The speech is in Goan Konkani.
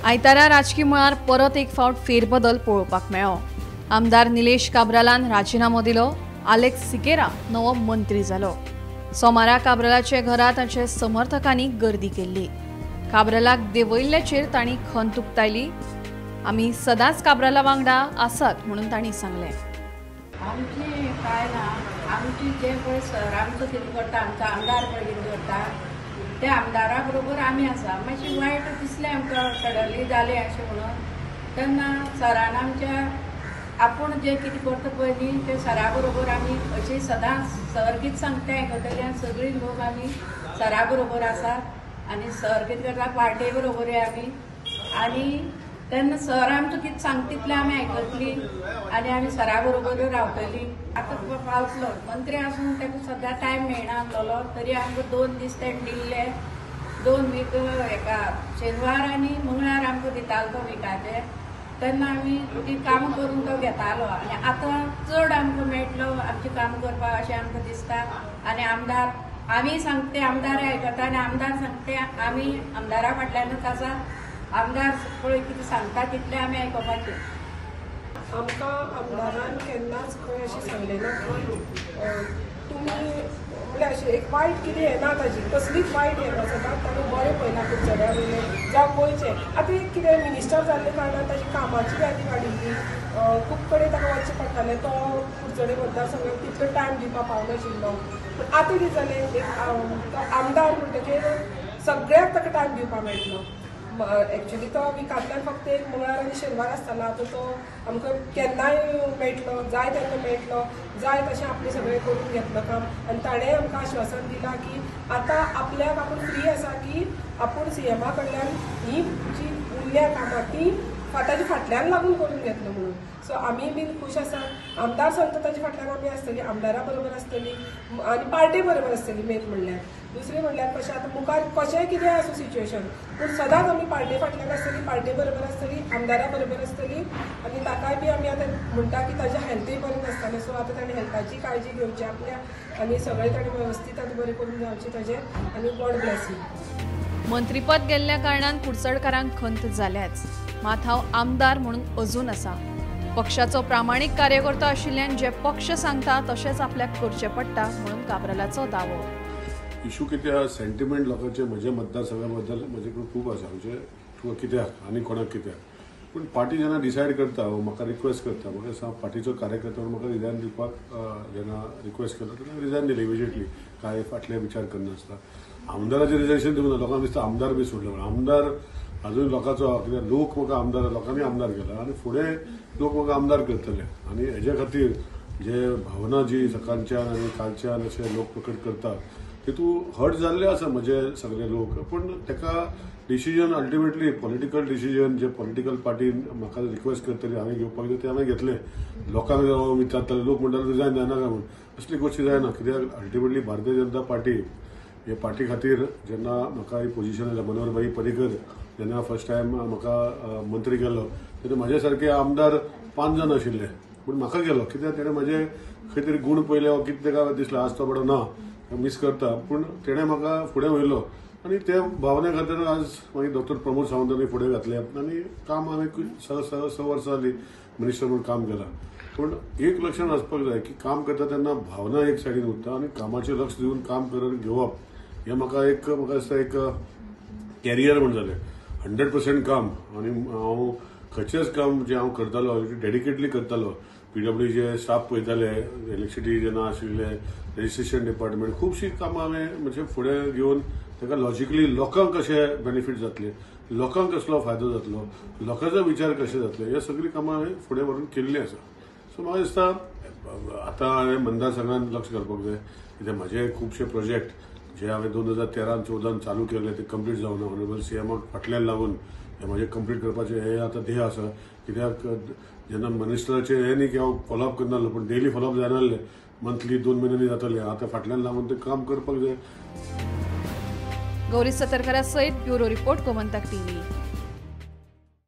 आयतारा राजकी मळार परत एक फावट फेरबदल पळोवपाक मेळ्ळो. आमदार निलेश काब्रालान राजिनामो दिलो. आलेक्स सिकेरा नवो मंत्री जालो. सोमारा काब्रालाचे घरा तांचे समर्थकांनी गर्दी केल्ली. काब्रालाक देंवयिल्ल्याचेर तांणी खंत उक्तायली. आमी सदांच काब्राला वांगडा आसात म्हणून तांणी सांगलें. आमची काय ना, आमची जे पळय सर आमचो कितें करता, आमचो आमदार पळय कितें करता त्या आमदारा बरोबर आमी आसा. मातशी वायट दिसलें आमकां सडनली जालें अशें म्हणून. तेन्ना सरान आमच्या आपूण जें कितें करता पळय न्ही तें सरा बरोबर आमी अशी सदांच सर कितें सांगता आयकतले आनी सगळीं लोक आमी सरा बरोबर आसात आनी सर कितें करता पार्टे बरोबर आमी. आनी तेन्ना सर आमचो कितें सांगता तितलें आमी आयकतली आनी आमी सरा बरोबर रावतली. आतां पावतलो मंत्री आसून ताका सद्या टायम मेळना आसलेलो तरी आमकां 2 दीस तेणें दिल्ले. 2 वीक हेका शेनवार आनी मंगळार आमकां दितालो तो विकाचे. तेन्ना आमी ती कामां करून तो घेतालो आनी आतां चड आमकां मेळटलो आमचें काम करपाक अशें आमकां दिसता. आनी आमदार आमी सांगते आमदार आयकता आनी आमदार सांगते आमी आमदारा फाटल्यानूच आसा. आमदार पळय कितें सांगता तितलें आमी आयकुपाचें. आमकां आमदारान केन्नाच खंय अशें सांगलें ना की तुमी म्हणल्यार अशें एक वायट कितें येना, ताजी कसलीच वायट येना. सदांच ताणें बरें पळयलां कुडचड्या वयलें जावं गोंयचें. आतां एक कितें मिनिस्टर जाल्ले कारणान ताजी कामाची यादी वाडिल्ली, खूब कडेन ताका वचचें पडटालें. तो कुडचडे मतदारसंघाक तितलो टायम दिवपाक पावनाशिल्लो. पूण आतां कितें जालें, एक तो आमदार म्हणटकीर सगळ्याक ताका टायम दिवपाक मेळटलो. एक्चुली तो विकांतल्यान फक्त एक मंगळार आनी शेनवार आसतालो. आतां तो आमकां केन्नाय मेळटलो, जाय तेन्ना मेळटलो, जाय तशें आपलें सगळें करून घेतलो काम. आनी ताणें आमकां आश्वासन दिलां की आतां आपल्याक आपूण फ्री आसा की आपूण सीएमा कडल्यान ही जी उरल्या कामां ती ताजे फाटल्यान लागून करून घेतलो म्हणून. सो आमी बीन खूश आसा. आमदार सांगता ताजे फाटल्यान आमी आसतली, आमदारा बरोबर आसतली आनी पार्टे बरोबर आसतली मेन म्हणल्यार. दुसरें म्हणल्यार कशें आतां मुखार कशेंय कितें आसूं सिच्युएशन, पूण सदांच आमी पार्टे फाटल्यान आसतली, पार्टे बरोबर आसतली, आमदारा बरोबर आसतली. आनी ताकाय बी आमी आतां म्हणटा की ताजें हेल्थूय बरें नासतालें. सो आतां ताणें हेल्थाची काळजी घेवची आपल्या आनी सगळें ताणें वेवस्थीत आतां बरें करून जावचें ताजें. आनी गॉड ब्लेस you. मंत्रीपद गेल्ल्या कारणान कुडचडकारांक खंत जाल्याच, मात हांव आमदार म्हणून अजून आसा. पक्षाचो प्रामाणीक कार्यकर्तो आशिल्ल्यान जे पक्ष सांगता तशेंच आपल्याक करचें पडटा म्हणून काब्रालाचो दावो. इशू कितें आहा, सेंटिमेंट लोकांचे म्हज्या मतदारसंघा बद्दल म्हजे कडेन खूब आसा. म्हणजे तुका कित्याक आनी कोणाक कित्याक, पूण पार्टी जेन्ना डिसायड करता म्हाका रिक्वेस्ट करता, म्हाका दिसता पार्टीचो कार्यकर्तो म्हणून म्हाका रिजायन दिवपाक जेन्ना रिक्वेस्ट केलो तेन्ना रिजायन दिलें इमिजिएटली. कांय फाटले विचार करनासता. आमदाराचें रिजायनेशन दिवंक ना. लोकांक दिसता आमदार बी सोडले म्हणून. आमदार अजून लोकांचो, कित्याक लोक म्हाका आमदार, लोकांनी आमदार केला आनी फुडें लोक म्हाका आमदार करतले. आनी हेजे खातीर जे भावना जी सकाळच्यान आनी कालच्यान अशे लोक प्रकट करतात तितूंत हर्ट जाल्ले आसा म्हजे सगळे लोक. पूण ताका डिसिजन अल्टिमेटली पॉलिटिकल डिसिजन जे पॉलिटिकल पार्टीन म्हाका रिक्वेस्ट करतली हांवें घेवपाक जाय तें हांवें घेतलें. लोकांक विचारताले, लोक म्हणटाले रिजायन जायना काय म्हणून. असली गोश्टी जायना, कित्याक अल्टिमेटली भारतीय जनता पार्टी हे पार्टी खातीर जेन्ना म्हाका ही पोजिशन आयल्या, मनोहर भाई पर्रीकर जेन्ना फर्स्ट टायम म्हाका मंत्री केलो तेन्ना म्हाजे सारके आमदार 5 जाण आशिल्ले, पूण म्हाका गेलो कित्याक तेणें म्हाजे खंय तरी गूण पळयले वा कितें ताका दिसलें आज तो बरो ना मीस करता, पूण तेणें म्हाका फुडें व्हेलो आनी ते भावने खातीर आज मागीर डॉक्टर प्रमोद सावंतांनी फुडें घातले आनी काम हांवें 6 वर्सां जालीं मिनिस्टर म्हणून काम केलां. पूण एक लक्षांत आसपाक जाय की काम करता तेन्ना भावना एक सायडीन उरता आनी कामाचेर लक्ष दिवन काम करून घेवप हें म्हाका एक म्हाका दिसता एक कॅरियर म्हण जालें. 100% काम. आनी हांव खंयचेंच काम जें हांव करतालो डेडिकेटली करतालो. पीडब्ल्यूचे स्टाफ पळयताले, इलेक्ट्रिसिटी जेन्ना आशिल्ले, रजिस्ट्रेशन डिपार्टमेंट, खुबशीं कामां हांवें म्हणजे फुडें घेवन ताका लॉजिकली लोकांक कशें बेनिफीट जातलें, लोकांक कसलो फायदो जातलो, लोकांचो विचार कशे जातले, हे सगळीं कामां हांवें फुडें व्हरून केल्लीं आसा. सो म्हाका दिसता आतां हांवें मतदारसंघान लक्ष घालपाक जाय, कित्याक म्हाजे खुबशे प्रोजेक्ट जे हांवें 2013-14 चालू केले ते कंप्लीट जावना. ऑनरेबल सीएमाक फाटल्यान लागून हे म्हाजें कंप्लीट करपाचें हें आतां ध्येय आसा. कित्याक जेन्ना मिनिस्टराचें हें न्ही की हांव फॉलोअप करनासलो, पूण डेली फॉलोअप जायना जालें, मंथली 2 म्हयन्यांनी जातालें. आतां फाटल्यान लागून तें काम करपाक जाय. गौरी सतरकरा सयत ब्युरो रिपोर्ट, गोमंतक टीव्ही.